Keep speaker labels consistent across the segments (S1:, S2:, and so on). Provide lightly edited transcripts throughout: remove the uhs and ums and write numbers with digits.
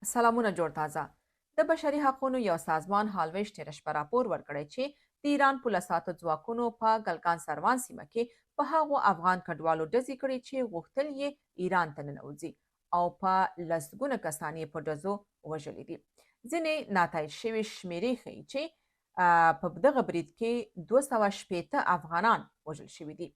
S1: سلامونه جوړ تازه. د بشري حقونو یو سازمان هالویش تېره شپه راپور ورکړی چې د ایران پوله ساتو ځواکونو په ګلګان سروان سیمه کې په هغو افغان کډوالو ډزې کړي چې غوښتل یې ایران ته ننوځي او په لسګونه کسان یې په ډزو وژلي دي. ځینې ناتایید شوې شمېرې ښيي چې په دغه برید کې 260 افغانان وژل شوي دي.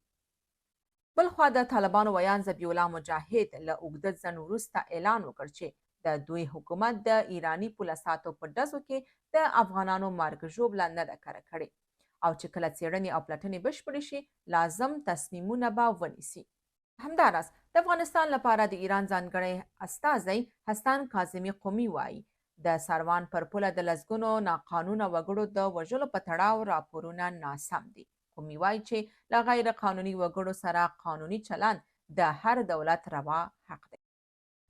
S1: بلخوا د طالبانو ویاند ذبیح الله مجاهد له اوږده ځنډ وروسته اعلان وکړ چې د دوی حکومت د ایراني پوله ساتو په ډزو کې د افغانانو مرګ ژوبله نه ده کره کړې او چې کله څېړنې او پلټنې بشپړې شي، لازم تصمیمونه به ونیسي. همداراز د افغانستان لپاره د ایران ځانګړی استازی حسن کاظمي قمي وايي، د سروان پر پوله د لسګونو ناقانونه وګړو د وژلو په تړاو راپورونه ناسم دي. قمي وايي چې له غیر قانوني وګړو سره قانوني چلند د هر دولت روا حق دی.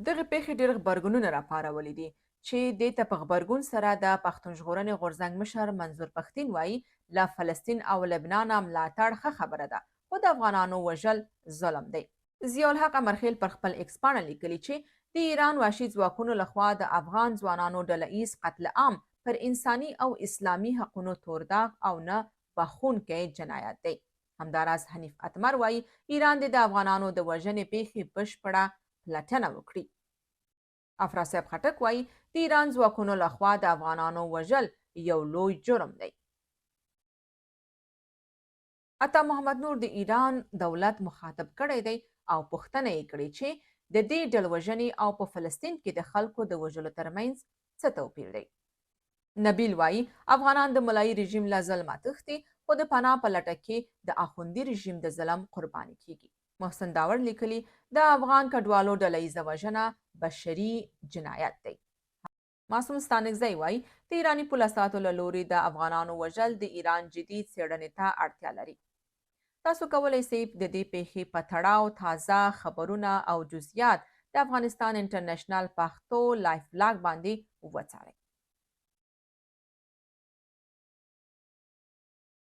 S1: دغې پېښې ډېر غبرګونونه راپارولي دي چې دې ته په غبرګون سره د پښتون ژغورنې غورځنګ مشر منظور پښتین وايي، له فلسطین او لبنانه ملاتړ ښه خبره ده، خو د افغانانو وژل ظلم دی. ضیاءالحق امرخېل پر خپل ایکس پاڼه لیکلي چې د ایران وحشي ځواکونو له خوا د افغان ځوانانو ډله ایز قتل عام پر انساني او اسلامي حقونو تور داغ او نه بخښونکی جنایت دی. همداراز حنیف اتمر وايي، ایران دې د افغانانو د وژنې پېښې بشپړه پلټنه وکړي. افراسیاب خټک وايي، د ایران ځواکونو له خوا د افغانانو وژل یو لوی جرم دی. عطا محمد نور د ایران دولت مخاطب کړی دی او پوښتنه یې کړې چې د دې ډلوژنې او په فلسطین کې د خلکو د وژلو ترمنځ څه توپیر دی؟ نبیل وايي، افغانان د ملايي رژیم له ظلمه تښتي، خو د پناه په لټه کې د اخوندي رژیم د ظلم قرباني کېږي. محسن داوړ لیکلي، د افغان کډوالو ډله ییزه وژنه بشري جنایت دی. معصوم ستانکزی وايي، د ایراني پوله ساتو له لوري د افغانانو وژل د ایران جدي څېړنې ته اړتیا لري. تاسو کولی شئ د دې پېښې په تړاو تازه خبرونه او جزئیات د افغانستان انټرنشنل پښتو لایف بلاګ باندې وڅارئ.